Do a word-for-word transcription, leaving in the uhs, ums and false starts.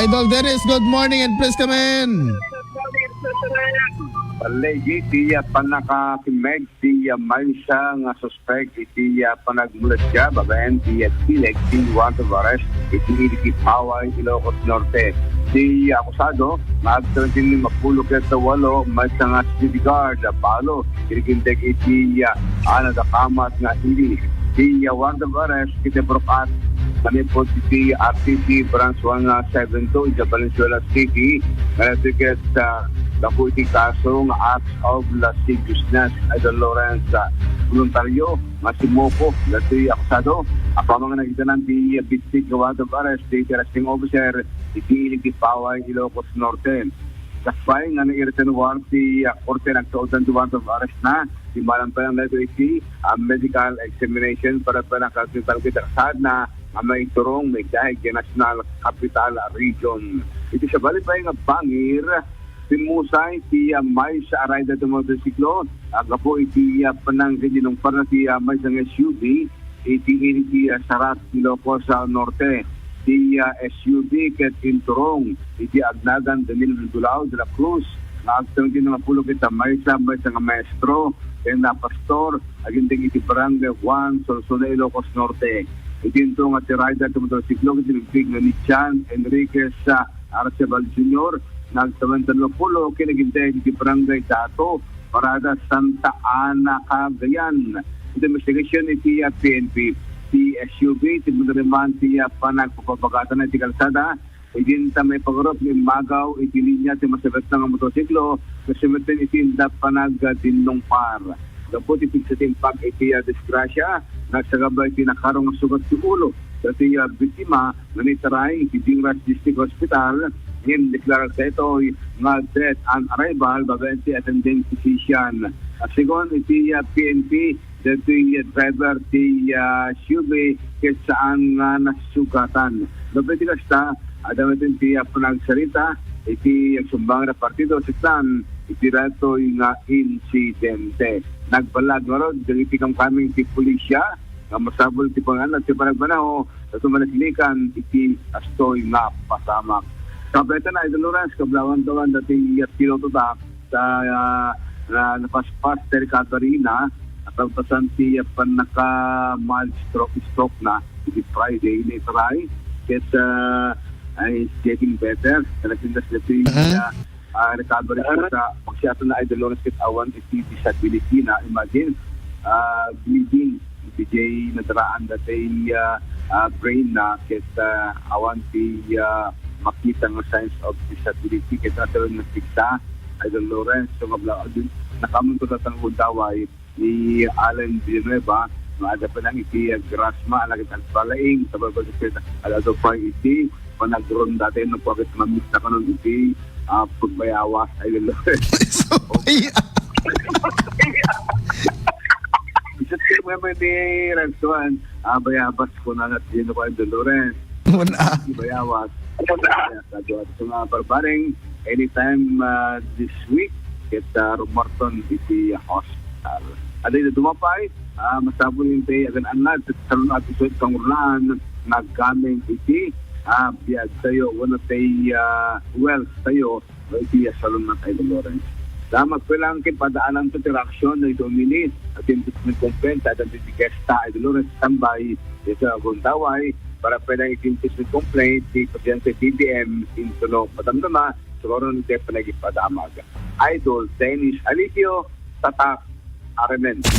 Idol Dennis, good morning and please come in. Baligi ti pannakakimmeg ti maysa nga suspek iti panagmolestia babaen ti agtileg ti warrant of arrest iti Iliki Paway, Ilocos Norte. Ti akusado nga agtultulin mapulo ket walo maysa nga security guard, balo, kiniginteg iti, ah, nadakamat nga ili. Ti, ah, warrant of arrest iti purok-at manipud iti R T C Branch one seven two iti Valenzuela City, nga nagtiket, ah, gapu iti kaso nga acts of lasciviousness. Idol Lawrence, ah, voluntaryo nga simmoko datoy akusado. Apaman nga nakitanan ti bitsit nga warrant of arrest ti arresting officer iti Iliki Paway, Ilocos Norte. Sakbay nga nairetenwar ti, ah, korte nagsaodan ti warrant of arrest na. Dimmanan pay daytoy iti, ah, medical examination para pay nakatalged a kasaadna nga maiturong maikdaig ti National Capital Region. Iti sabali pay nga bangir, pimmusay ti, ah, maysa a rider ti motorsiklo, ah, gapu iti, ah, panangkidinungparna ti, ah, maysa nga S U V iti, iti, ah, Sarat, Ilocos, ah, Norte. Ti, ah, S U V ket inturong iti agnagan Daniel Dulao de la Cruz nga agteng ti nangapulo ket maysa, maysa nga maestro ken, ah, pastor aginteg iti Barangay one, Solsona, Ilocos Norte. Iti inturong ti rider ti motorsiklo ket inigpig nga ni John Enriquez, ah, Arcebal Junior, nga agtawen tallopulo ken aginteg iti Barangay Dato, Parada Santa Ana, Cagayan. Iti investigasyon iti, ah, P N P, ti S U V ti pinariman ti, ah, panagpapabagatan iti kalsada, idinta maipagarop nga immagaw iti linia ti masapitna nga motorsiklo, nga sumetten iti inda panagdinungpar. Gapu ti pigsa ti impact iti, ah, disgrasya, nagsagaba iti nakaro nga sugat ti ulo datoy, ah, biktima nga naitaray iti Dingras District Hospital, ngem deklarar daytoy nga dead on arrival babaen ti attending physician. Ah, segun iti, ah, P N P, daytoy, ah, driver ti, ah, S U V ket saan nga nasugatan. Gapu iti kasta, adda met ti, ah, panagsarita iti agsumbangan a partido saan iti daytoy nga insidente. Nagbalag ngarud dagiti kamkameng ti pulisya nga masapul ti pangan-anad ti panagmanaw, ta sumalaklikan iti kastoy nga pasamak. Kabaetan, Idol Lawrence, kablawan-tawan daytoy piloto ta, ta, ah, na, napaspas ti recovery na, napaspasan ti, ah, pannaka-mild stroke, stroke na, iti Friday, naitaray, ket, ah, ay getting better. Talagang daytoy, Mhm. ah, ah, recovery sa pagsiasan na, Idol Lawrence, ket awan iti disability na. Imagine, ah, bleeding, iti nadaraan daytoy, ah, ah, brain na, ket, ah, awan ti, ah, makita nga signs of disability, ket awan nga pigsa, Idol Lawrence. So, nga bla-, nakaammo ti tatang gundaway, ni Allen Villanueva, nga adda pay lang iti, ah, grasma, a nagit-, agpalaing, sabay-sabay ket alado pay iti panagronda ti no, pagit mamit na kanon iti, ah, pagbayawas, Idol Lawrence. Sabay. Isip ko mo ni Renzuan, ah, bayabas ko na nga, Idol Lawrence. Muna. Ibayawas. Kaya, kadua, ito nga barbareng, anytime, ah, this week, ket, ah, rumarton iti hospital. Adi na dumapay, ah, masapul intay agan-anad, ket salun-at isu ti kangurlaan, nga agkameng iti, ah, biag tayo, wano tay, ah, wealth tayo, no, iti salun-at, Idol Lawrence. Sa magpelang ket padaanan to ti reaksyon, no, iti umili, at yung complaint, at ang iti gesta, Idol Lawrence, tambay, iti agundaway, para pwedeng iti impeachment complaint ti Presidente B B M Tintulo. Madamdama, siguro ni Jeff naging padamag. Idol Dennis Alipio, Tatak, Aremen.